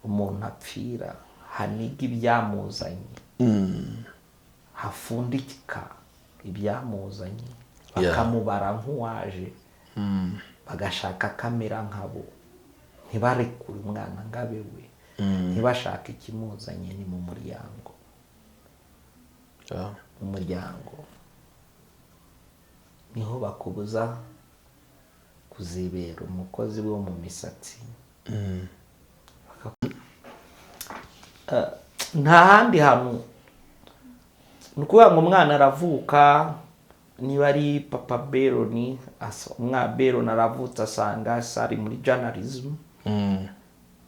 Umuntu apfira haniga ibyamuzanye, hafundika ibyamuzanye, bakamubara nk'uwaje, bagashaka kamera nkabo, ntibarekure umwana ngo abe we, ntibashake ikimuzanye. Ni mu muryango. Mu muryango niho bakubuza kuzibera umukozi wo mu misatsi. Nta handi hantu. Ni ukuvuga ngo umwana aravuka, niba ari papa Beroni, umwana Beroni aravutse, asanga se ari muri journalism.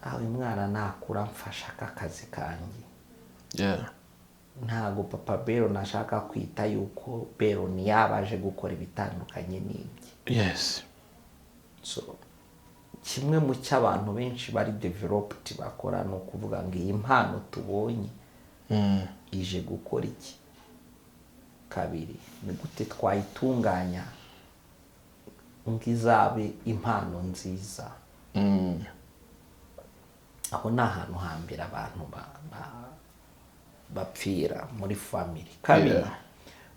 Aho uyu mwana nakura mfasha aka kazi kanjye. Ntabwo papa Beroni ashaka kwita yuko Beroni yaba aje gukora ibitandukanye n'ibye. So, kimwe mu cyo abantu benshi bari developed bakora ni ukuvuga ngo iyi mpano tubonye ije gukora iki? Kabiri, ni gute twayitunganya ngo izabe impano nziza? Aho ni ahantu hambere abantu bapfira muri family. Kabiri,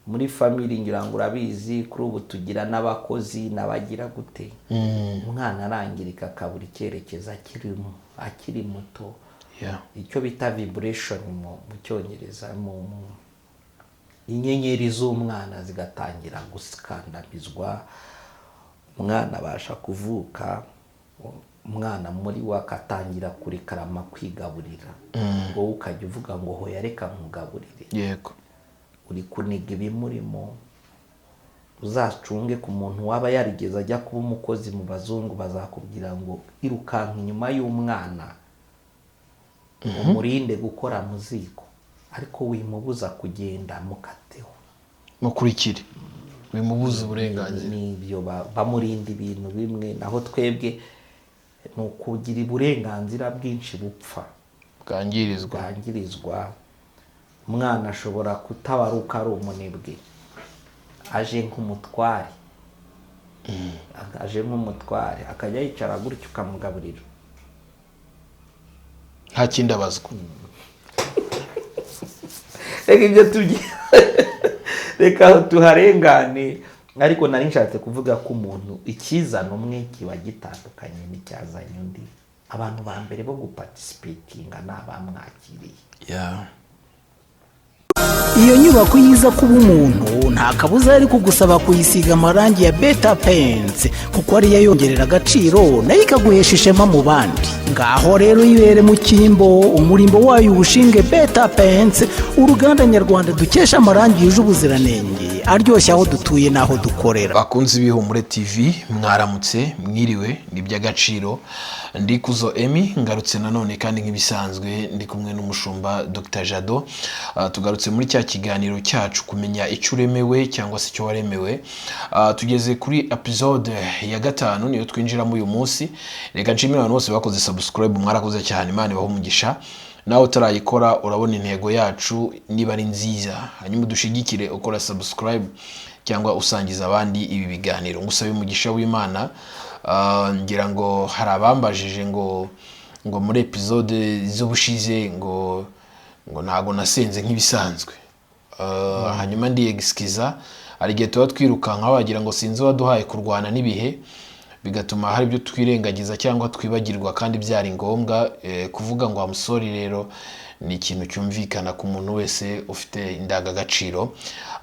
muri family, ngira ngo urabizi, kuri ubu tugira n'abakozi n'abagira gute. Umwana arangirika, akabura icyerekezo akiri muto. Icyo bita vibration mu Cyongereza, inyenyeri z'umwana zigatangira gukandamizwa. Umwana abasha kuvuka, umwana muri we akatangira kurekarama kwigaburira, wowe ukajya uvuga ngo hoya, reka nkugaburire. Uri kuniga ibimurimo. Uzacunge ku muntu waba yarigeze ajya kuba umukozi mu bazungu, bazakubwira ngo irukanka inyuma y'umwana, umurinde gukora mu ziko, ariko wimubuza kugenda, mukateho. Mukurikire, bimubuza uburenganzira. N'ibyo bamurinda ibintu bimwe. Naho twebwe ni ukugira uburenganzira bwinshi bupfa, bwangirizwa. Bwangirizwa. Umwana ashobora kutabaruka ari umunebwe, aje nk'umutware, aje nk'umutware, akajya yicara gutyo ukamugaburira. Nta kindi abazwa. Reka ibyo tubyi, reka tuharengane. Ariko nari nshatse kuvuga ko umuntu ikizana umwe kiba gitandukanye n'icyazanye undi. Abantu ba mbere bo guparticipatinga ni abamwakiriye. Iyo nyubako yiza kuba umuntu, nta kabuza yari kugusaba kuyisiga amarangi ya Beta Paints, kuko ariyo yongerera agaciro, nayo ikaguhesha ishema mu bandi. Ngaho rero yibere mu cyimbo, umurimbo wayo uwushinge Beta Paints, uruganda nyarwanda dukesha amarangi yuje ubuziranenge, aryoshye aho dutuye n'aho dukorera. Bakunzi b'Ihumure TV, mwaramutse, mwiriwe, ni iby'agaciro. Ndi Kuzo Emi, ngarutse nanone kandi nk'ibisanzwe ndi kumwe n'umushumba Dr Jado. Tugarutse muri cya kiganiro cyacu, kumenya icyo uremewe cyangwa se icyo waremewe. Tugeze kuri episode ya gatanu, niyo twinjiramo uyu munsi. Reka nshimire abantu bose bakoze subscribe, mwarakoze cyane, Imana ibahe umugisha. Nawe utarayikora, urabona intego yacu niba ari nziza, hanyuma udushigikire ukora subscribe cyangwa usangiza abandi ibi biganiro. Ngusabe umugisha w'Imana. Ngira ngo hari abambajije ngo muri episode z'ubushize ngo ntago nasenze nk'ibisanzwe. Hanyuma ndiyegisikiza. Hari igihe tuba twirukanka wagira ngo sinzi uwaduhaye kurwana n'ibihe, bigatuma hari ibyo twirengagiza cyangwa twibagirwa kandi byari ngombwa. Kuvuga ngo I'm sorry rero ni ikintu cyumvikana ku muntu wese ufite indangagaciro.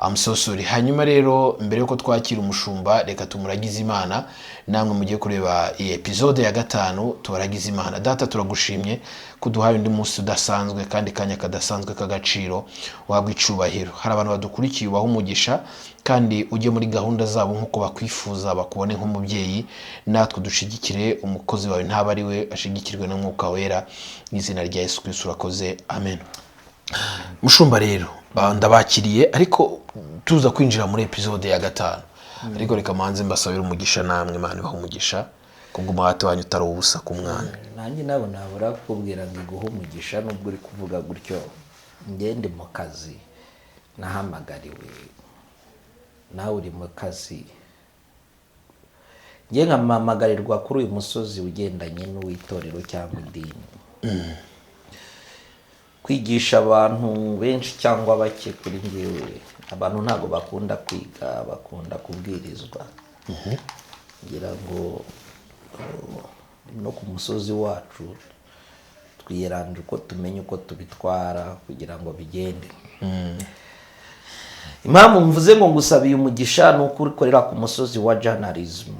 I'm so sorry. Hanyuma rero, mbere yuko twakira umushumba, reka tumuragize Imana. Namwe mugiye kureba iyi episode ya gatanu, tubaragize Imana. Data, turagushimye kuduhaye undi munsi udasanzwe kandi kanya kadasanzwe k'agaciro. Wabwa icubahiro. Hari abantu badukurikiye, ubaha umugisha kandi ujye muri gahunda zabo nk'uko bakwifuza, bakubone nk'umubyeyi. Natwe dushigikire umukozi wawe, ntaba ari we, ashigikirwe n'Umwuka Wera, mu izina rya Yesu Kristo urakoze, amen. Mushumba rero, ndabakiriye, ariko tuza kwinjira muri episode ya gatanu, ariko reka manze mbasabire umugisha namwe. Imana ibaha umugisha kubw'umuhate wanyu utari ubusa ku Mwami. Nanjye nabo nabura kukubwira ngo iguhe umugisha, nubwo uri kuvuga gutyo. Ngende mu kazi nahamagariwe, nawe uri mu kazi. Njye nkamamagarirwa kuri uyu musozi ugendanye n'uw'itorero cyangwa idini. Kwigisha abantu benshi cyangwa bake, kuri njyewe abantu ntabwo bakunda kwiga, bakunda kubwirizwa. Ngira ngo no ku musozi wacu twiyeranje uko tumenya uko tubitwara kugira ngo bigende. Impamvu mvuze ngo ngusabiye umugisha ni uko ukorera ku musozi wa journalism.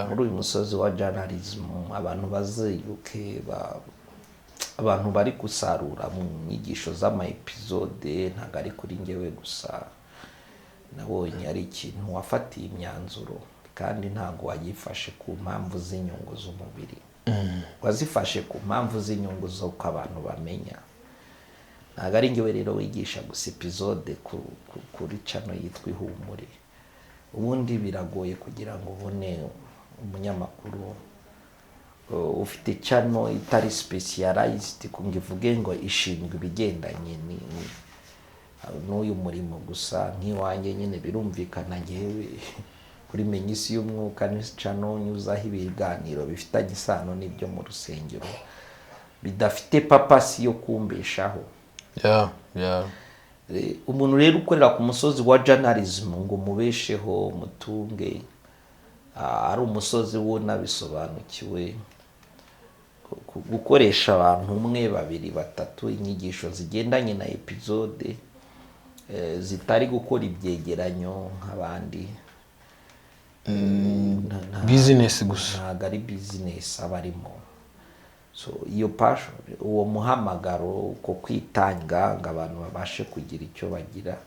Muri uyu musozi wa journalism, abantu bazibuke abantu bari gusarura mu nyigisho z'ama episode, ntabwo ari kuri njyewe gusa. Nabonye ari ikintu wafatiye imyanzuro, kandi ntabwo wayifashe ku mpamvu z'inyungu z'umubiri, wazifashe ku mpamvu z'inyungu z'uko abantu bamenya. Ntabwo ari njyewe rero wigisha gusa episode kuri channel yitwa Ihumure. Ubundi biragoye kugira ngo ubone umunyamakuru ufite channel itari specialized ngo ivuge ngo ishinzwe ibigendanye n'uyu murimo gusa nk'iwanjye. Nyine birumvikana, ngewe kuri Menya Isi y'Umwuka ni channel nyuzaho ibiganiro bifitanye isano n'ibyo mu rusengero, bidafite purpose yo kumbeshaho. Umuntu rero ukorera ku musozi wa journalism ngo umubesheho, umutunge, ari umusozi w'unabisobanukiwe gukoresha abantu umwe, babiri, batatu inyigisho zigendanye na episode, zitari gukora ibyegeranyo nk'abandi. Business gusa. Ntabwo ari business aba arimo. So iyo passion, uwo muhamagaro, uko kwitanga ngo abantu babashe kugira icyo bagira,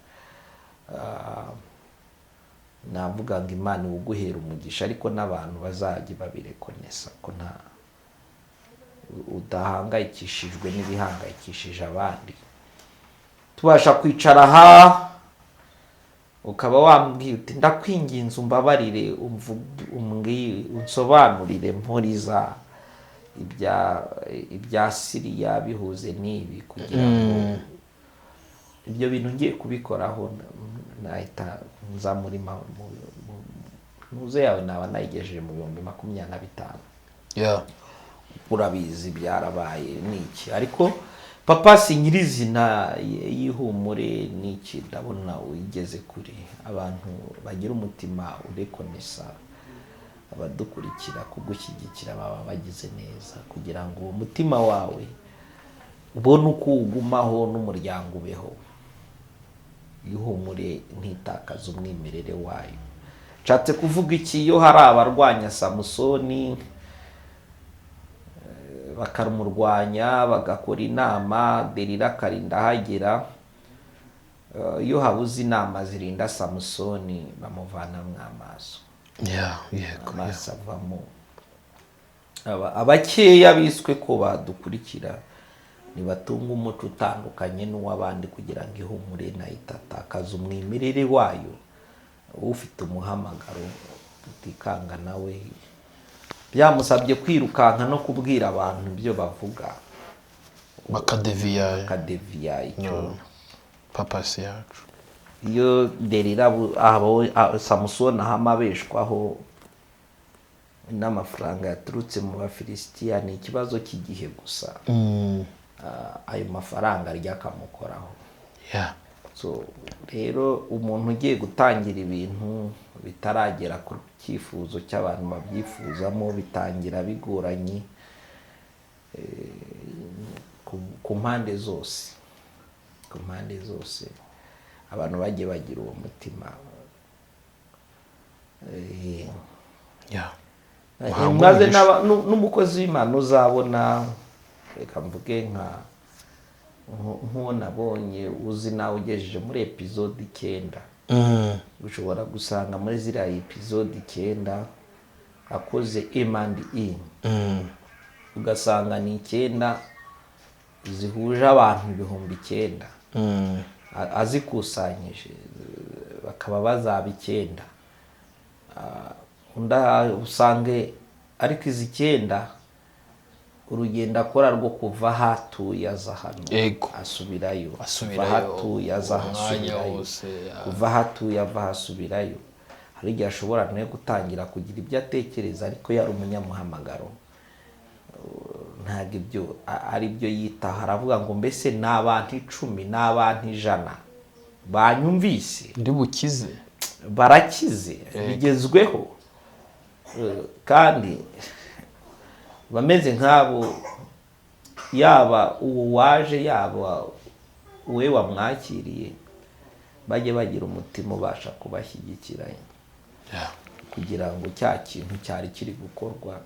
navuga ngo Imana iwuguhera umugisha, ariko n'abantu bazajya babirekonesa ko nta udahangayikishijwe n'ibihangayikishije abandi. Tubasha kwicara aha ukaba wambwiye uti: "Ndakwinginze umbabarire, unsobanurire mporiza ibya Siriya bihuze n'ibi," kugira ngo ibyo bintu ngiye kubikoraho nahita nza muri ntuze yawe, naba nayigejeje mu 25,000. Urabizi, byarabaye niki, ariko papa si nyirizina y'Ihumure niki. Ndabona uyigeze kure. Abantu bagira umutima urekonesa, abadukurikira, kugushyigikira baba bagize neza, kugira ngo uwo mutima wawe ubone uko uwugumaho n'umuryango ubeho, Ihumure ntitakaze umwimerere wayo. Nshatse kuvuga iki? Iyo hari abarwanya Samusoni, bakamurwanya, bagakora inama, Derira akarinda ahagera, iyo habuze inama zirinda Samusoni, bamuvanamo amaso. Yeah, yego. Amaso avamo. Abakeya biswe ko badukurikira ntibatunga umuco utandukanye n'uw'abandi, kugira ngo Ihumure nayo itatakaza umwimerere wayo. Ufite umuhamagaro utikanga nawe byamusabye kwirukanka no kubwira abantu ibyo bavuga, bakadeviya bakadeviya icyo purpose yacu. Iyo Derira Samusoni ahama abeshwaho n'amafaranga yaturutse mu Bafilisitiya, ni ikibazo cy'igihe gusa. Ayo mafaranga arya akamukoraho. So rero umuntu ugiye gutangira ibintu bitaragera ku cyifuzo cy'abantu babyifuzamo, bitangira bigoranye ku mpande zose, ku mpande zose. Abantu bagiye bagira uwo mutima. Uhabwe Maze umugisha. n'umukozi w'Imana uzabona, reka mvuge nka nk'uwo nabonye uzi nawe ugejeje muri episode 9, ushobora gusanga muri ziriya episode 9 akoze M and E, ugasanga ni 9 zihuje abantu 9000, azikusanyije bakaba bazaba 9. Undi usange, ariko izi 9, urugendo akora rwo kuva aho atuye aza hano, asubirayo, Asubirayo, kuva aho atuye aza umwanya asubirayo, wose, ya. kuva aho atuye ava aho asubirayo, hari igihe ashobora nawe gutangira kugira ibyo atekereza, ariko yari umunyamuhamagaro. Ntabwo ibyo ari byo yitaho. Aravuga ngo mbese ni abantu 10, ni abantu 100 banyumvise ndi bukize, barakize, bigezweho. Kandi bameze nk'abo, yaba uwo waje, yaba uwe wamwakiriye, bajye bagira umutima ubasha kubashyigikira kugira ngo cya kintu cyari kiri gukorwa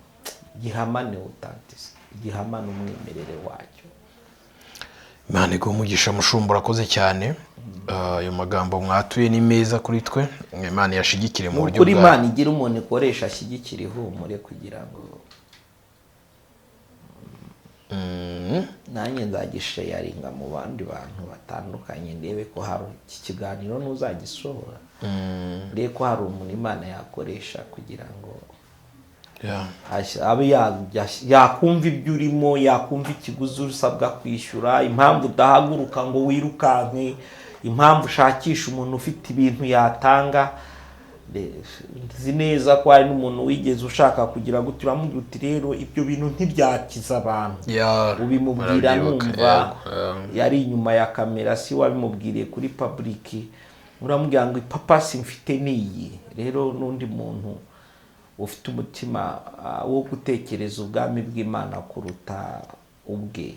gihamane authenticity, gihamane umwimerere wacyo. Imana iguhe umugisha, mushumba, urakoze cyane. Ayo magambo mwatuye ni meza kuri twe. Imana yashigikire mu buryo Kuri bwayo. Imana igira umuntu ikoresha ashyigikira ihumure, kugira ngo nanjye nzagisharinga mu bandi bantu batandukanye, ndebe ko hari iki kiganiro ntuzagisohora, ndebe ko hari umuntu Imana yakoresha kugira ngo abe yakumva ibyo urimo, yakumva ikiguzi usabwa kwishyura, impamvu udahaguruka ngo wirukanke, impamvu ushakisha umuntu ufite ibintu yatanga. Nzi neza ko hari n'umuntu wigeze ushaka kugira ngo uramubwira uti rero ibyo bintu ntibyakiza abantu. Ubimubwira Barabyibuka, numva yego. yari inyuma ya kamera, si wabimubwiriye kuri public. Uramubwira ngo ipapasi mfite niyi. Rero n'undi muntu ufite umutima wo gutekereza ubwami bw'Imana kuruta ubwe,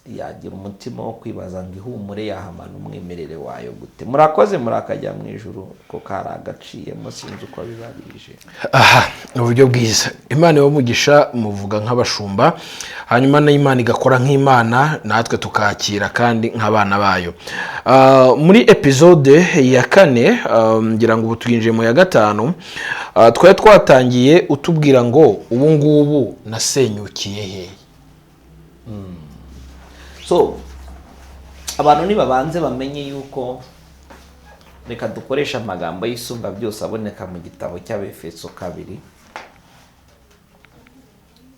yagira umutima wo kwibaza ngo ihumure yahamana umwimerere wayo gute. Murakoze, murakajya mu ijuru, ko kari agaciyemo, sinzi uko biba bije. Aha ni uburyo bwiza. Imana ibahe, muvuga nk'abashumba, hanyuma n'Imana igakora nk'Imana, natwe tukakira kandi nk'abana bayo. Muri episode ya kane, ngira ngo ubu twinjiye mu ya gatanu, twari twatangiye utubwira ngo ubu ngubu nasenyukiye he? So abantu nibabanze bamenye yuko, reka dukoreshe amagambo y'Isumba byose aboneka mu gitabo cy'Abefeso 2,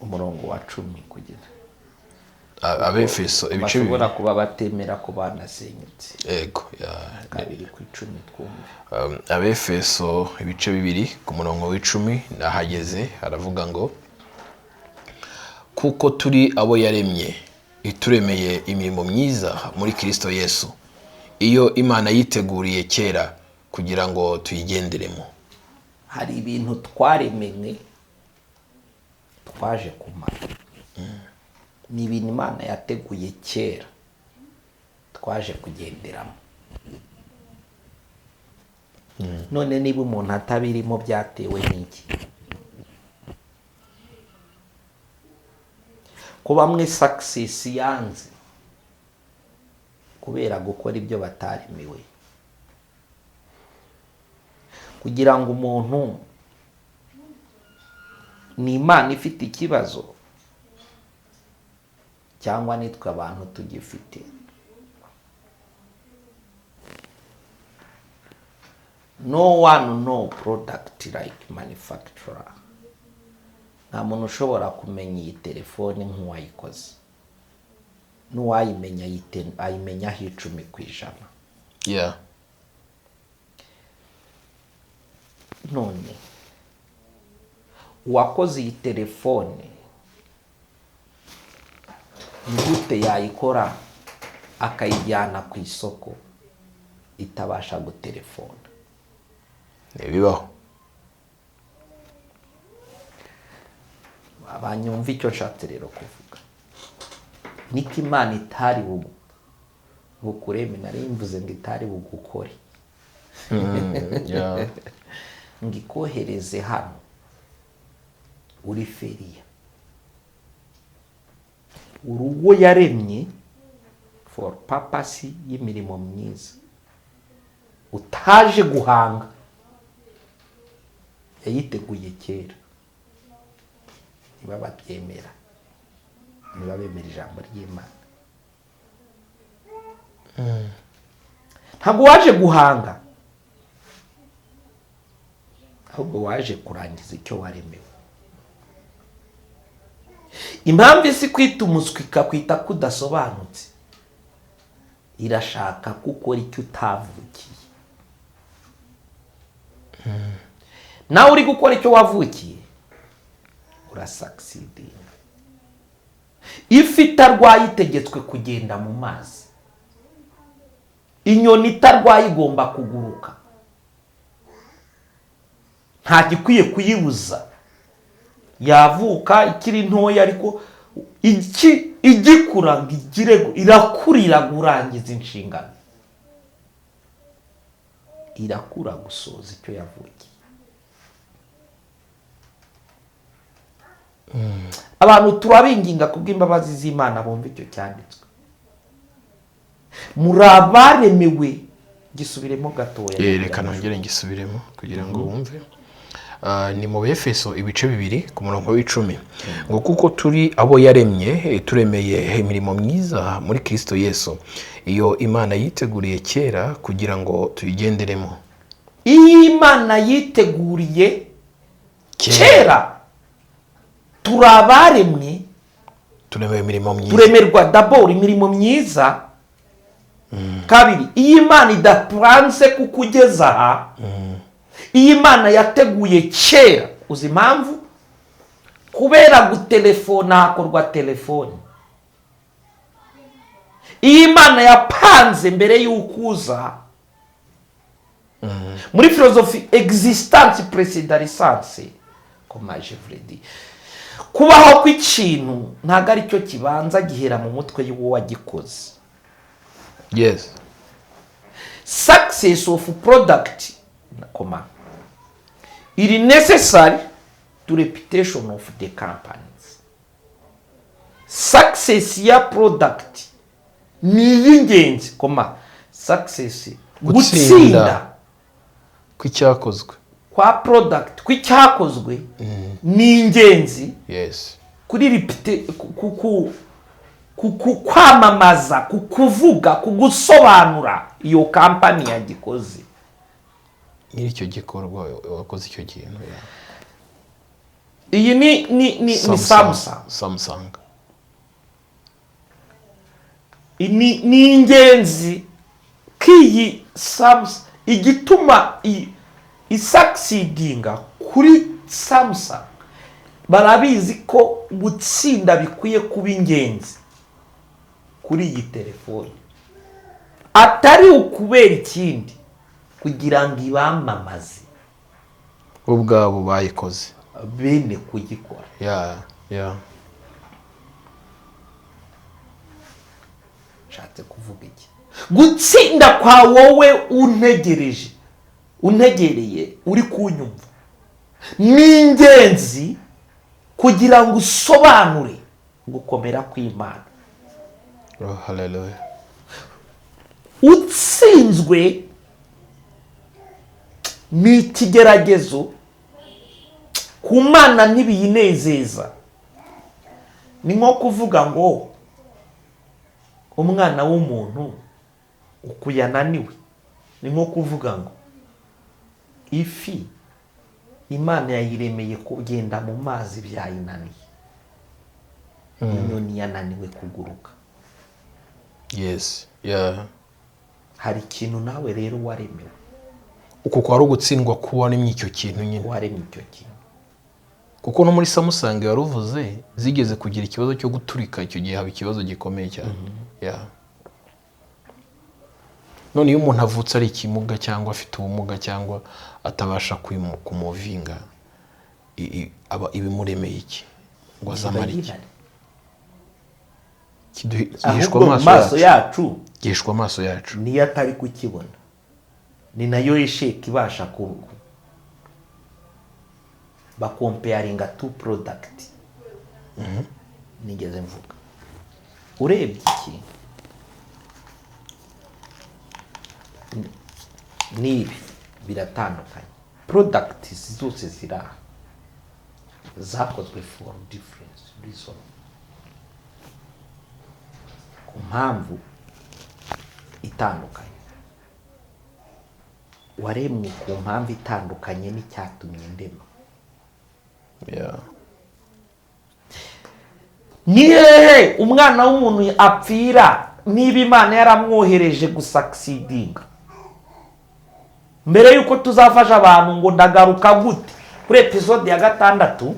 umurongo wa 10 kugera Abefeso ibice bashobora 2. kuba batemera ko banasenyutse. Yego 2:10, twumve. Abefeso ibice 2 ku murongo wa 10, nahageze, haravuga ngo: "Kuko turi abo yaremye, ituremeye imirimo myiza muri Kristo Yesu, iyo Imana yiteguriye kera kugira ngo tuyigenderemo." Hari ibintu twaremwe twaje kumara, ni ibintu Imana yateguye kera twaje kugenderamo. None niba umuntu atabirimo, byatewe n'iki? Ko bamwe success yanze kubera gukora ibyo bataremiwe, kugira ngo umuntu ni Imana ifite ikibazo cyangwa nitwe abantu tugifite? No one know product like manufacturer. Nta muntu ushobora kumenya iyi telefone nk'uwayikoze, n'uwayimenya ayimenyaho 10%. None uwakoze iyi telefone ni gute yayikora akayijyana ku isoko itabasha gutelefona? Ntibibaho. Banyumva icyo nshatse rero kuvuga, niko Imana itari bukureme, nari mvuze ngo itari bugukore ngo ikohereze hano uri failure. Urugo yaremye for purpose y'imirimo myiza utaje guhanga, yayiteguye kera. Niba babyemera, niba bemera ijambo ry'Imana, ntabwo waje guhanga, ahubwo waje kurangiza icyo waremewe. Impamvu isi kwita umuswi ikakwita ko udasobanutse, irashaka ko ukora icyo utavukiye. Nawe uri gukora icyo wavukiye, urasucceedinga. Ifi itarwaye itegetswe kugenda mu mazi. Inyoni itarwaye igomba kuguruka, nta gikwiye kuyibuza. Yavuka ikiri ntoya, ariko igikura ngo igire, irakurira kurangiza inshingano, irakura gusoza icyo yavukiye. Abantu turabinginga kubw'imbabazi z'Imana bumva icyo cyanditswe. Muri abaremewe, gisubiremo gatoya. Reka nongere ngisubiremo kugira ngo wumve. Ni mu Befeso ibice 2 ku murongo w'10, ngo kuko turi abo yaremye, turemeye imirimo myiza muri Kristo Yesu, iyo Imana yiteguriye kera kugira ngo tuyigenderemo. Iyo Imana yiteguriye kera, turi abaremwe, turemeye imirimo myiza, turemerwa daboro imirimo myiza. Kabiri, iyo Imana idapanze kukugeza aha, iyo Imana yateguye kera, uzi impamvu? Kubera gutelefona hakorwa telefone. Iyo Imana yapanze mbere y'uko uza, muri filozofi existence précède l'essence, comme je vous l'ai dit, kubaho kw'ikintu ntabwo aricyo kibanza, gihera mu mutwe y'uwo wagikoze. Success of product, comma, it necessary to reputation of the companies. Success ya product ni iy'ingenzi, comma, success, gutsinda kw'icyakozwe kwa product, kw'icyakozwe, ni ingenzi kuri repute, ku kwamamaza, ku kuvuga, ku gusobanura iyo kampani yagikoze. Nyiri icyo gikorwa wakoze icyo kintu, yeah. Iyi ni Samsung. Samsung. Ni ingenzi ko iyi Samsung, igituma isucceedinga kuri Samsung, barabizi ko gutsinda bikwiye kuba ingenzi kuri iyi telefone, atari ukubera ikindi, kugira ngo ibamamaze bo ubwabo bayikoze, bene kugikora. Yeah. Nshatse kuvuga iki? Gutsinda kwa wowe untegereje, untegereye, uri kunyumva, ni ingenzi kugira ngo usobanure gukomera kw'Imana. Oh, hallelujah. Utsinzwe ni ikigeragezo ku Mana, ntibiyinezeza. Ni nko kuvuga ngo umwana w'umuntu uku yananiwe, ni nko kuvuga ngo ifi Imana yayiremeye kugenda mu mazi byayinaniye, inyoni yananiwe kuguruka. Hari ikintu nawe rero waremewe. Uku kwari ugutsindwa kuba icyo kintu nyine. Waremye icyo kintu. Kuko no muri Samsung wari uvuze zigeze kugira ikibazo cyo guturika, icyo gihe haba ikibazo gikomeye cyane. Yeah. None iyo umuntu avutse ari ikimuga cyangwa afite ubumuga cyangwa atabasha kumovinga, aba ibimuremeye iki ngo azamare iki? Gihari. Gihishwa Ahubwo mu amaso maso yacu. yacu. Gihishwa amaso yacu. Niyo atari kukibona, ni nayo échec ibasha ku bacomparinga two product. Nigeze mvuga, urebye iki n'ibi biratandukanye, product zose ziri aha zakozwe for difference reason, ku mpamvu itandukanye. Waremwe ku mpamvu itandukanye n'icyatumye ndema. Ni hehe umwana w'umuntu apfira niba Imana yaramwohereje gusucceedinga? Mbere y'uko tuzafasha abantu ngo ndagaruka gute kuri episode ya 6,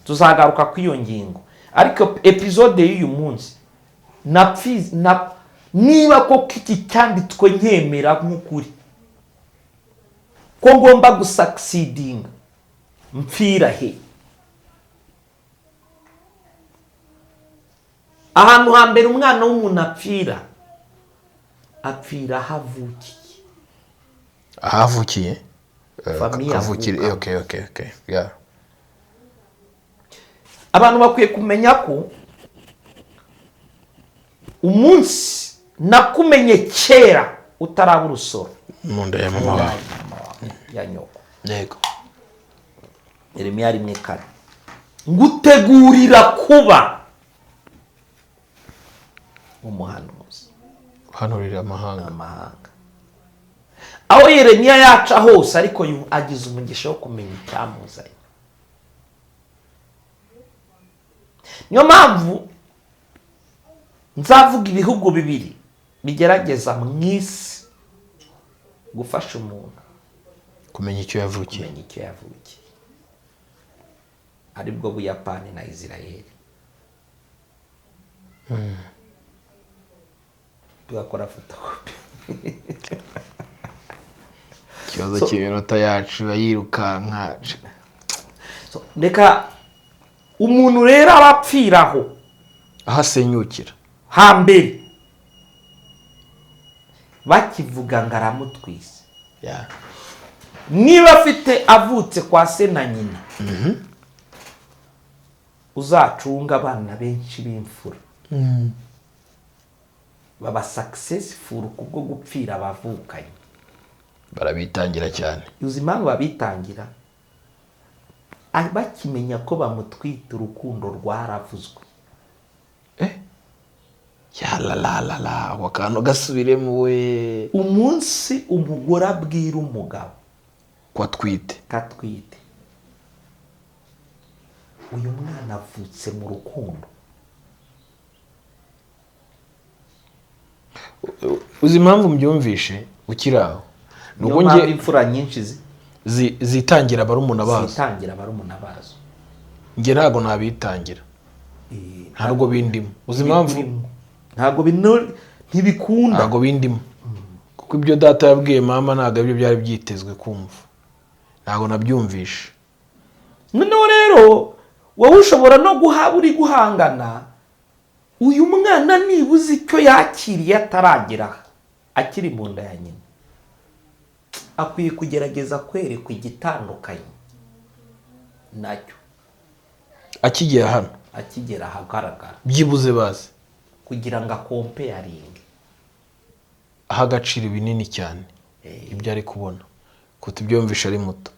tuzagaruka kuri iyo ngingo. Ariko episode y'uyu munsi niba koko iki cyanditswe nkemera nk'ukuri ko ngomba gusucceedinga, mpfira he? Ahantu hambere umwana w'umuntu apfira, apfira aho avukiye. Ahavukiye. Famille Kavukire. avukamo. Okay, yeah. Abantu bakwiye kumenya ko umunsi nakumenye kera utaraba urusoro mu nda ya mama wawe, ya nyoko. Yego. Yeremiya 1:4, ngutegurira kuba umuhanuzi uhanurira amahanga. Amahanga. Aho Yeremiya yaca hose, ariko agize umugisha wo kumenya icyamuzanye. Niyo mpamvu nzavuga ibihugu bibiri bigerageza mu isi gufasha umuntu kumenya icyo yavukiye. Kumenya icyo yavukiye, aribwo Buyapani na Israel. Tugakora fotokopi. Ikibazo cy'iminota yacu yirukanka. So, reka umuntu rero aba apfiraho aho asenyukira hambere bakivuga ngo aramutwise. Niba afite avutse kwa se na nyina, uzacunga abana benshi b'imfura baba successful kubwo gupfira abavukanye. Barabitangira cyane. Uzi impamvu babitangira? Bakimenya ko bamutwita, urukundo rwaravuzwe. Yalalalala, ako kantu gasubiremo we. Umunsi umugore abwira umugabo ko atwite, ko atwite, uyu mwana avutse mu rukundo. Uzi impamvu mbyumvishe ukiri aho? Ni Niyo uko mpamvu njye imfura nyinshi zitangira barumuna bazo. Zitangira barumuna bazo. Njye ntabwo nabitangira. Ntabwo bindimo. Uzi impamvu? Birimo. Ntabwo ntibikunda. Ntabwo bindimo, kuko ibyo data yabwiye mama ntabwo aribyo byari byitezwe kumva. Ntabwo nabyumvishe. Noneho rero wowe ushobora no guha uri guhangana uyu mwana, nibuze icyo yakiriye ataragera aha, akiri mu nda ya nyina, akwiye kugerageza kwerekwa igitandukanye nacyo akigera hano, akigera ahagaragara, byibuze bazi kugira ngo acomparinge. Aha agaciro binini cyane ibyo ari kubona kuko ibyumvishe ari muto.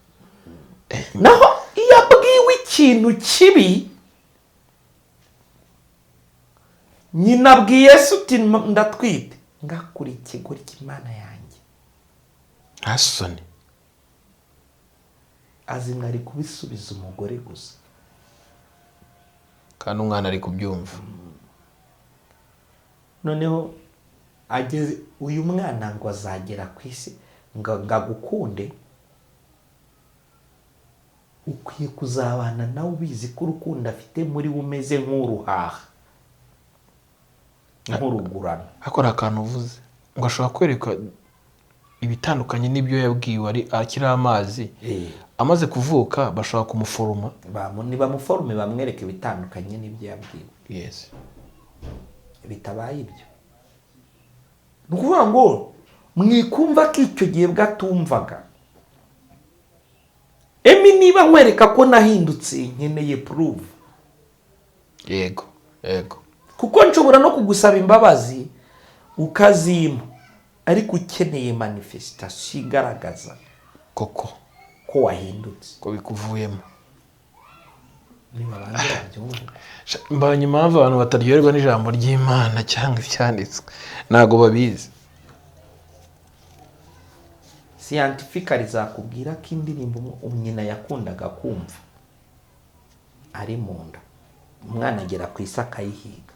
Naho iyo abwiwe ikintu kibi, nyina abwiye se uti "Ndatwite," ngakura ikigoryi, Imana yanjye. Nta soni. Azi ngo ari kubisubiza umugore gusa. Kandi umwana ari kubyumva. Noneho ageze uyu mwana ngo azagera ku isi ngo agukunde, ukwiye kuzabana nawe ubizi ko urukundo afite muri we umeze nk'uruhaha, nk'urugurano. Ariko hari akantu uvuze ngo ashobora kwereka ibitandukanye n'ibyo yabwiwe ari akiri amazi. Amaze kuvuka bashobora kumuforoma. Nibamuforume bamwereke ibitandukanye n'ibyo yabwiwe. Bitabaye ibyo, ni ukuvuga ngo mwikumva ko icyo gihe bwatumvaga. Emi, niba nkwereka ko nahindutse, nkeneye proof. yego yego Kuko nshobora no kugusaba imbabazi ukazimpa, ariko ukeneye manifestation igaragaza koko ko wahindutse. Ko bikuvuyemo. Niba banze babyumve. Mbonye impamvu abantu bataryoherwa n'ijambo ry'Imana cyangwa ibyanditswe, ntabwo babizi. Scientifically zakubwira ko indirimbo nyina yakundaga kumva ari mu nda, umwana agera ku isi akayihiga.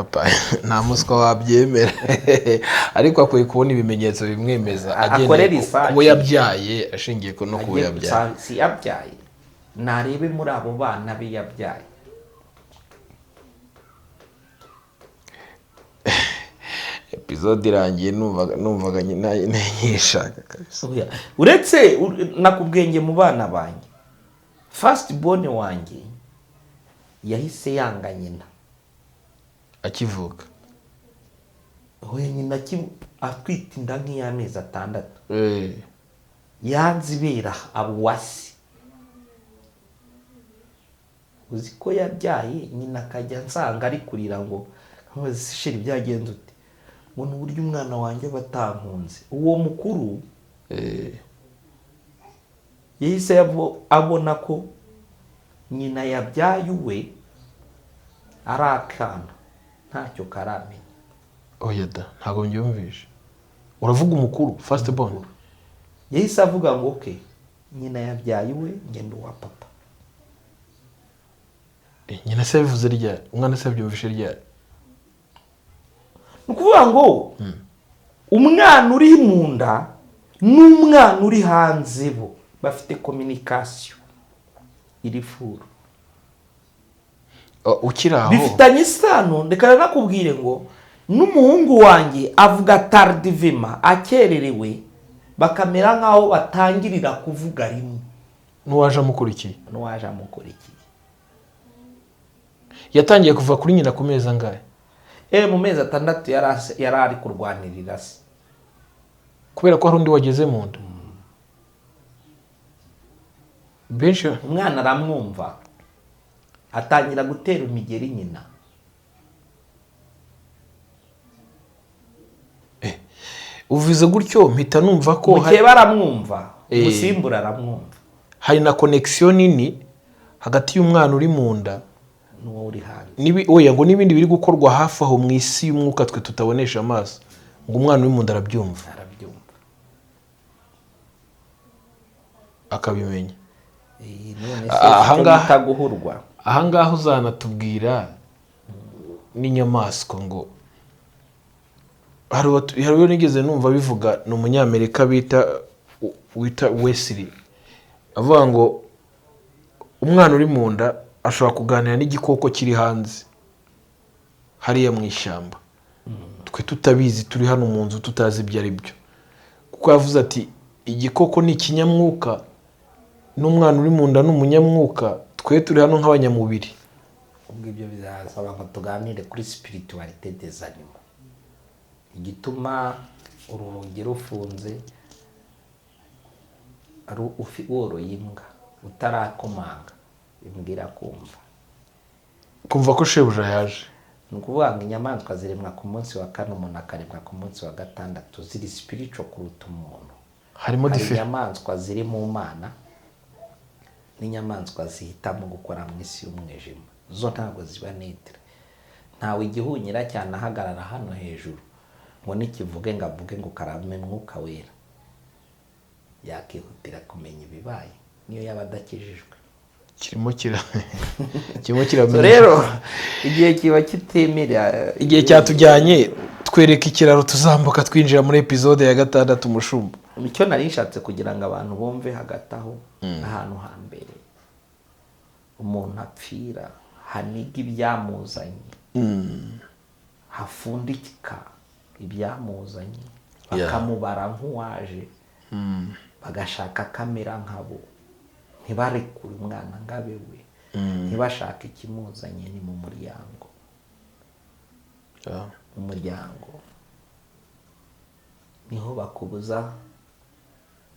Papa, nta muswa wabyemera, ariko akwiye kubona ibimenyetso bimwemeza Akore agendeye research. ku bo yabyaye, ashingiye no ku bo Agiye yabyaye. Si yabyaye, narebe muri abo bana be yabyaye. Episode irangiye numvaga nyishaka kabisa. Oya, uretse nakubwenge mu bana banjye, first born wanjye yahise yanga nyina. Akivuka? Oya, nyina atwite inda nk'iy'amezi 6. Yanze ibera abuwasi. Uzi ko yabyaye nyina akajya ansanga ari kurira ngo nkamubaza, "Chérie, byagenze ute?" Ngo ni uburyo umwana wanjye aba atankunze. Uwo mukuru yahise abona ko nyina yabyaye uwe ari akana ntacyo karamenya. Oya da, ntabwo mbyumvishe. Uravuga umukuru, first born? Yahise avuga ngo okay, nyina yabyaye uwe, ngenda uwa papa. Nyina se yabivuze ryari? Umwana se yabyumvishe ryari? Ni ukuvuga ngo umwana uri mu nda n'umwana uri hanze bo bafite communication iri furu. Oh, ukiri aho. Bifitanye isano. Reka nakubwire ngo n'umuhungu wanjye avuga tardivement, akererewe, bakamera nk'aho batangirira kuvuga rimwe. N'uwaje amukurikiye? N'uwaje amukurikiye. Yatangiye kuva kuri nyina ku mezi angahe? Mu mezi 6 yari ari kurwanirira se. Kubera ko hari undi wageze mu nda benshi. Umwana aramwumva, atangira gutera imigeri nyina. Uvuze gutyo mpita numva ko hari, Mukeba aramwumva, umusimbura aramwumva. Hari na connection nini hagati y'umwana uri mu nda n'uwo uri hanze. Oya, ngo n'ibindi biri gukorwa hafi aho mu isi y'umwuka twe tutabonesha amaso, ngo umwana uri mu nda arabyumva. Arabyumva. Akabimenya. None se icyo bita guhurwa. Ahangaha uzanatubwira n'inyamaswa, ngo hari uwo nigeze numva bivuga, ni umunyamerika wita Wesley, avuga ngo umwana uri mu nda ashobora kuganira n'igikoko kiri hanze hariya mu ishyamba, twe tutabizi, turi hano mu nzu tutazi ibyo ari byo, kuko yavuze ati igikoko ni ikinyamwuka n'umwana uri mu nda ni umunyamwuka, twe turi hano nk'abanyamubiri. Ubwo ibyo bizasaba ngo tuganire kuri spiritualité des animaux, igituma urugi rufunze ari woroye imbwa, utarakomanga imbwa irakumva. Kumva ko shebuja yaje. Ni ukuvuga ngo inyamaswa ziremwa ku munsi wa kane, umuntu akaremwa ku munsi wa gatandatu, ziri spiritual kuruta umuntu. Harimo Hari inyamaswa ziri mu Mana n'inyamaswa zihitamo gukora mu isi y'umwijima, zo ntabwo ziba neutre. Ntawe igihunyira cyane ahagarara hano hejuru ngo nikivuge ngo avuge ngo karame mwuka wera, yakihutira kumenya ibibaye niyo yaba adakijijwe. Kirimo kiramenyesha. So rero igihe kiba kitemera. Igihe cyatujyanye, twereka ikiraro tuzambuka twinjira muri episode ya 6, umushumba. Icyo nari nshatse kugira ngo abantu bumve hagati aho, ahantu hambere umuntu apfira haniga ibyamuzanye, hafundika ibyamuzanye, bakamubara nk'uwaje, bagashaka kamera nkabo, ntibarekure umwana ngo abe we, ntibashake ikimuzanye. Ni mu muryango. Mu muryango niho bakubuza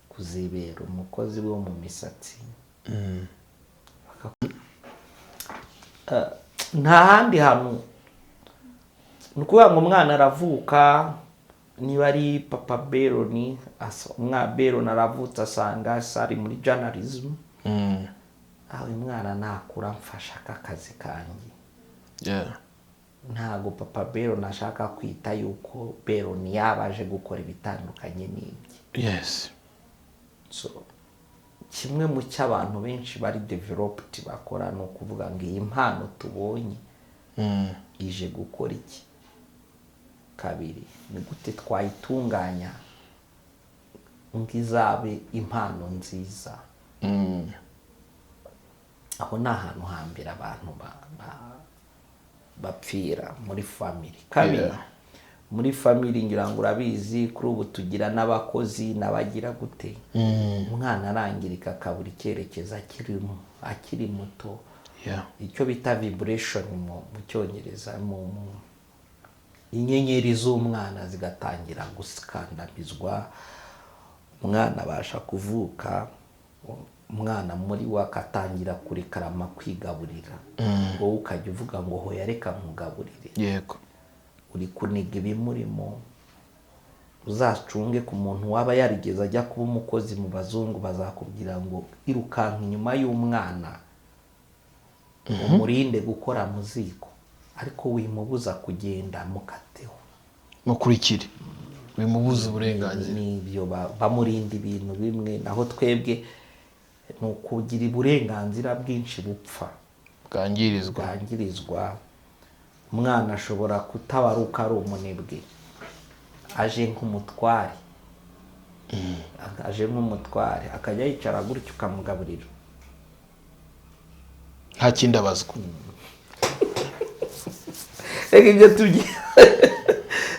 kuzibera umukozi wo mu misatsi. Nta handi hantu. Ni ukuvuga ngo umwana aravuka, niba ari papa Beroni, umwana Beroni aravutse asanga se ari muri journalism. Aho uyu mwana nakura mfasha aka kazi kanjye. Ntago papa Beroni ashaka kwita yuko Beroni yaba aje gukora ibitandukanye n'ibye. So, kimwe mu cyo abantu benshi bari developed bakora ni ukuvuga ngo iyi mpano tubonye Ije gukora iki? Kabiri, ni gute twayitunganya ngo izabe impano nziza? Aho ni ahantu hambere abantu bapfira muri family. Kabiri, muri family, ngira ngo urabizi, kuri ubu tugira n'abakozi n'abagira gute. Umwana arangirika, akabura icyerekezo akiri muto. Icyo bita vibration mu Cyongereza, inyenyeri z'umwana zigatangira gukandamizwa. Umwana abasha kuvuka, umwana muri we akatangira kurekarama kwigaburira, wowe ukajya uvuga ngo: "Hoya, reka nkugaburire." Uri kuniga ibimurimo. Uzacunge ku muntu waba yarigeze ajya kuba umukozi mu bazungu, bazakubwira ngo irukanka inyuma y'umwana, umurinde gukora mu ziko, ariko wimubuza kugenda, mukateho. Mukurikire, wimubuza uburenganzira. N'ibyo bamurinda ibintu bimwe. Naho twebwe ni ukugira uburenganzira bwinshi bupfa, bwangirizwa. Bwangirizwa. Umwana ashobora kutabaruka ari umunebwe, aje nk'umutware, akajya yicara gutyo ukamugaburira. Nta kindi abazwa. Reka ibyo tubyi,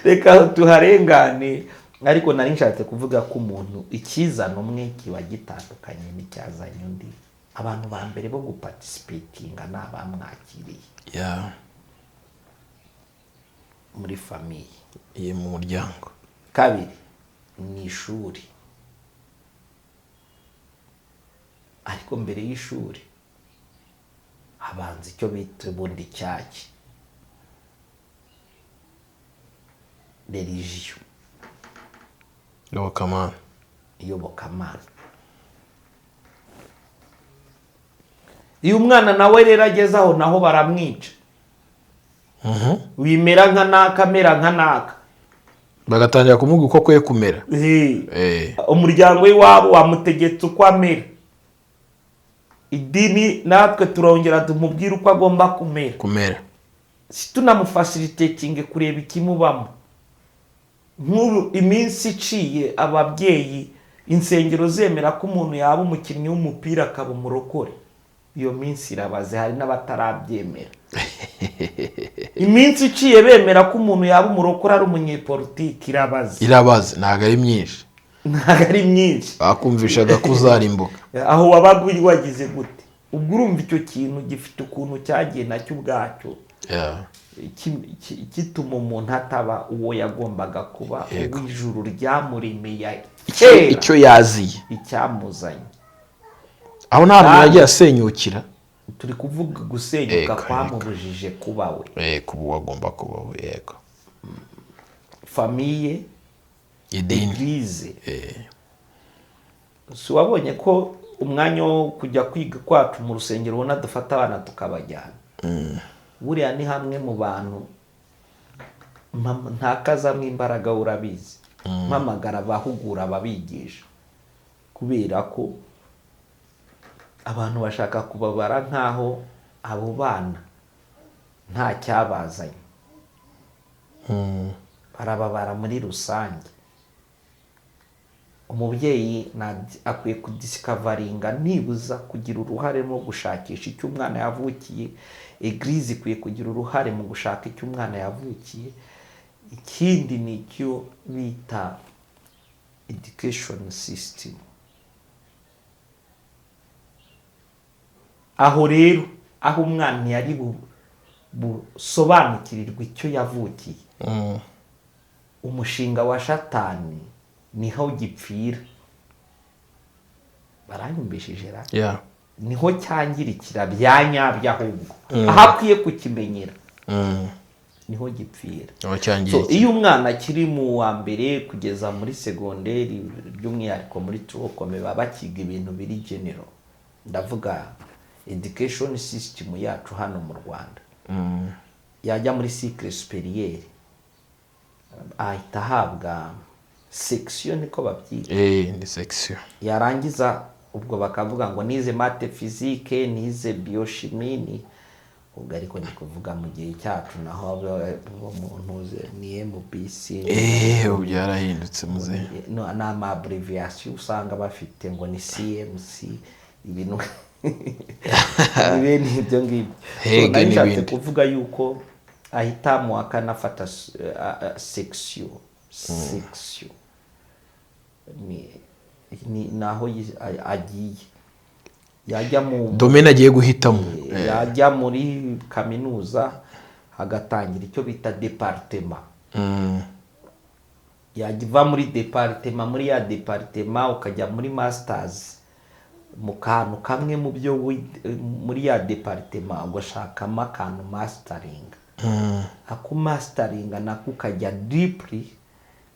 reka tuharengane. Ariko nari nshatse kuvuga ko umuntu ikizana umwe kiba gitandukanye n'icyazanye undi. Abantu ba mbere bo guparticipatinga ni abamwakiriye muri famille. Ye, mu muryango. Kabiri ni ishuri. Ariko mbere y'ishuri habanza icyo bita ubundi cyaki, religion. Iyobokamana. Iyobokamana. Iyo umwana nawe rero ageze aho, naho baramwica: "Wimera nka naka, amera nka naka." Bagatangira kumuga uko akwiye kumera. Umuryango w'iwabo wamutegetse uko amera, idini natwe turongera tumubwire uko agomba kumera. Kumera. Si tunamufacilitatinge kureba ikimubamo. Nk'ubu iminsi iciye ababyeyi, insengero zemera ko umuntu yaba umukinnyi w'umupira akaba umurokore, iyo minsi irabaze. Hari n'abatarabyemera. Iminsi iciye bemera ko umuntu yaba umurokore ari umunyepolitiki irabaze. Irabaze, ntabwo ari myinshi. Ntabwo ari myinshi. Bakumvishaga ko uzarimbuka. Aho wabaga uri wagize gute? Ubwo urumva icyo kintu gifite ukuntu cyagiye nacyo ubwacyo gituma umuntu ataba uwo yagombaga kuba, uw'ijuru ryamuremeye kera. Icyo yaziye. Icyamuzanye. Aho nta hantu yagiye asenyukira. Turi kuvuga gusenyuka kwamubujije kuba we. Kuba uwo agomba kuba we, yego. Famille, idini, église. Si wabonye ko umwanya wo kujya kwiga kwacu mu rusengero, ubona dufata abana tukabajyana? Buriya ni hamwe mu bantu ntakazamo imbaraga, urabizi, mpamagara abahugura, ababigisha, kubera ko abantu bashaka kubabara nk'aho abo bana nta cyabazanye. Barababara muri rusange. Umubyeyi akwiye kudiscoveringa, nibuza kugira uruhare mu gushakisha icyo umwana yavukiye. Église ikwiye kugira uruhare mu gushaka icyo umwana yavukiye. Ikindi ni icyo bita education system. Aho rero aho umwana yari busobanukirirwe icyo yavukiye, umushinga wa Shatani niho gipfira. Baranyumvishije ra? Yeah. Niho cyangirikira bya nyabyo, ahubwo aho akwiye kukimenyera niho gipfira. Aho So, cyangirikira. iyo umwana akiri mu wa mbere kugeza muri segonderi, by'umwihariko muri tronc commun, baba bakiga ibintu biri general. Ndavuga education system yacu hano mu Rwanda. Yajya muri cycle supérieur, ahita ahabwa section, niko babyita. Ni section. Yarangiza ubwo bakavuga ngo nize maths, physique, nize biochimie, ni Ubwo ariko ndi kuvuga mu gihe cyacu, naho bo mu ntuze ni MBC. Eee, ubu byarahindutse, muzehe. No, ni ama abbreviation usanga bafite ngo ni CMC, ibintu ni bene ibyo ngibyo. So, Hege nari nshatse n'ibindi. kuvuga yuko ahitamo akanafata section ni naho agiye yajya mu Domaine agiye guhitamo. Yajya muri kaminuza hagatangira icyo bita département. Yajya muri département, muri ya département ukajya muri masters mu kantu kamwe mu byo muri ya département, ugashakamo akantu masteringa, ako masteringa nako ukajya deeply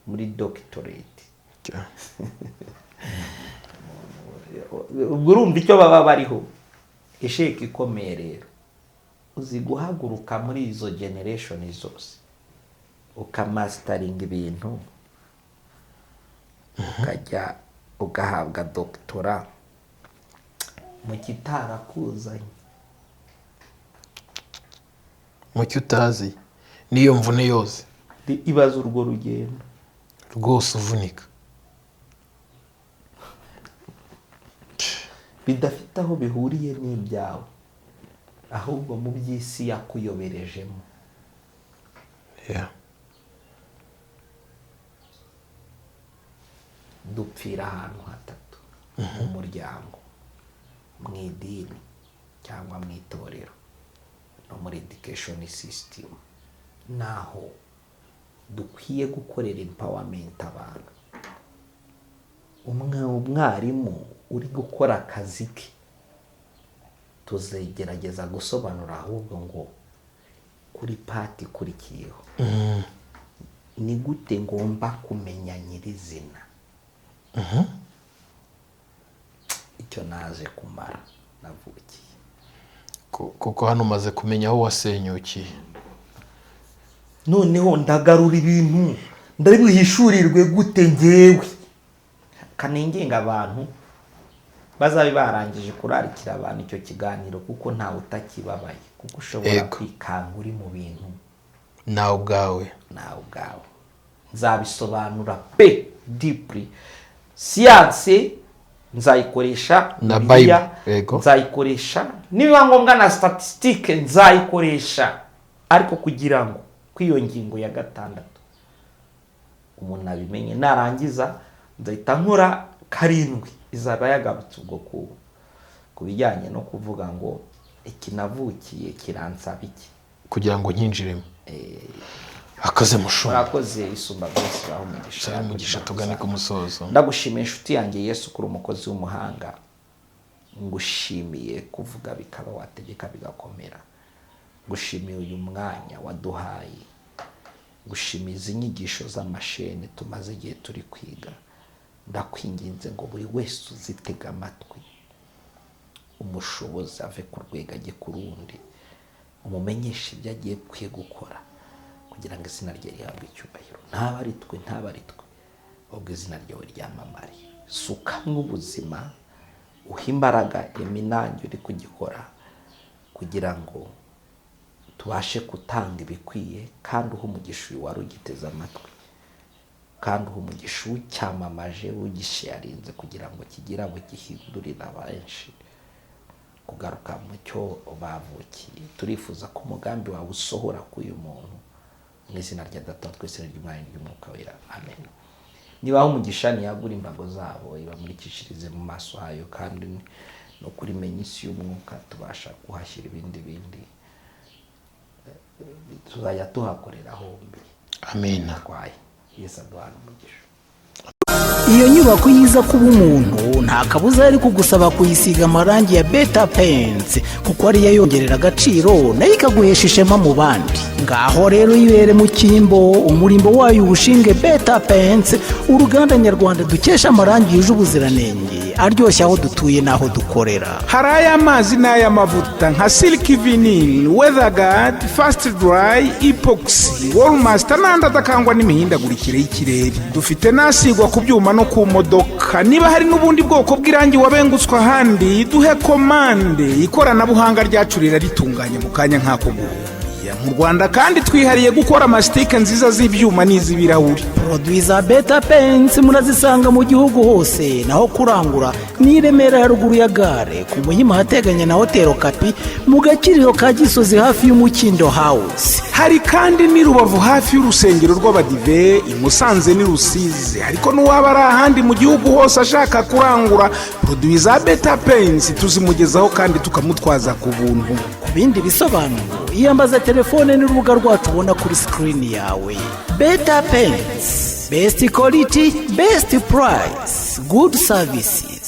muri doctorate. Ubwo urumva icyo baba bariho, échec ikomeye. Rero uzi guhaguruka muri izo generation zose, ukamasteringa ibintu, ukajya ugahabwa doctorat mu kitarakuzanye? Mu cyo utazi n'iyo mvune yose. Ibaze urwo rugendo. Rwose uvunika. Bidafite aho bihuriye n'ibyawe, ahubwo mu by'isi yakuyoberejemo. Dupfira ahantu hatatu: mu muryango, mu idini cyangwa mu itorero, no muri education system, naho dukwiye gukorera empowerment abantu. Umwarimu uri gukora akazi ke, tuzegerageza gusobanura ahubwo ngo kuri part ikurikiyeho ni gute ngomba kumenya nyirizina icyo naje kumara navukiye. Kuko hano umaze kumenya aho wasenyukiye. Noneho ndagarura ibintu, ndabihishurirwe gute? Ngewe kaninginga abantu bazabe barangije kurarikira abantu icyo kiganiro, kuko ntawe utakibabaye, kuko ushobora kwikanga uri mu bintu Nawe ubwawe. Nawe ubwawe. Nzabisobanura pe, deeply. Siyanse nzayikoresha, Na Bibiliya Bible, yego. nzayikoresha, nibiba ngombwa na statistique nzayikoresha, ariko kugira ngo kuri iyo ngingo ya gatandatu umuntu abimenye. Narangiza nzahita nkora karindwi, izaba yagarutse ubwo ku bijyanye no kuvuga ngo iki navukiye kiransaba iki kugira ngo nkinjiremo. Akaze, mushumba. Murakoze, isumba byose baho umugisha. Sabe umugisha, tugane ku musozo. Ndagushimiye, inshuti yanjye Yesu, kuri umukozi w'umuhanga. Ngushimiye kuvuga bikaba, wategeka bigakomera. Ngushimiye uyu mwanya waduhaye, ngushimiye izi nyigisho z'amashene tumaze igihe turi kwiga. Ndakwinginze ngo buri wese uzitega amatwi umushobozi ave ku rwego ajye ku rundi, umumenyeshe ibyo agiye kwiye gukora kugira ngo izina rye rihabwe icyubahiro. Ntaba ari twe, ntaba ari twe, ahubwo izina ryawe ryamamare. Sukamwe ubuzima, uha imbaraga eminange uri kugikora kugira ngo tubashe gutanga ibikwiye, kandi uha umugisha uyu wari ugiteze amatwi, kandi uha umugisha ucyamamaje, ugisharinze, kugira ngo kigire abo gihindurira benshi kugaruka mu cyo bavukiye. Turifuza ko umugambi wawe usohora kuri uyu muntu, mu izina rya Data wa twese, ry'Umwana, ry'Umwuka Wera, amen. Nibaha umugisha, ntiyagura imbago zabo, ibamurikishirize mu maso hayo, kandi no kuri menya isi y'umwuka tubasha kuhashyira ibindi bindi tuzajya tuhakorera hombi. Amina. Twaye Yesu aduhana umugisha. Iyo nyubako yiza kuba umuntu, nta kabuza yari kugusaba kuyisiga amarangi ya Beta Paints, kuko ariyo yongerera agaciro nayo ikaguhesha ishema mu bandi. Ngaho rero yibere mu cyimbo, umurimbo wayo uwushinge Beta Paints, uruganda nyarwanda dukesha amarangi yuje ubuziranenge, aryoshye aho dutuye n'aho dukorera. Hari ay'amazi n'ay'amavuta nka silk vinyl, WeatherGuard, fast dry, epoxy, wallmaster n'andi adakangwa n'imihindagurikire y'ikirere. Dufite n'asigwa ku byuma no ku modoka. modoka. Niba hari n'ubundi bwoko bw'irangi wabengutswe ahandi, duhe komande, ikoranabuhanga ryacu riraritunganya mu kanya nk'ako guhumbya. Mu Rwanda kandi twihariye gukora amasitike nziza z'ibyuma n'iz'ibirahuri. Produits za Beta Paints murazisanga mu gihugu hose. Naho kurangura ni i Remera, haruguru ya gare, ku Muhima ahateganye na Hoteli Kapi, mu Gakiriro ka Gisozi, hafi y'Umukindo House. Hari kandi n'i Rubavu, hafi y'urusengero rw'Abadive, i Musanze n'i Rusizi. Ariko n'uwaba ari ahandi mu gihugu hose ashaka kurangura produits za Beta Paints, tuzimugezaho kandi tukamutwaza ku buntu. Ku bindi bisobanuro, iyambaza telefone n'urubuga rwacu ubona kuri sikirini yawe. Beta Paints, best quality, best price, good services.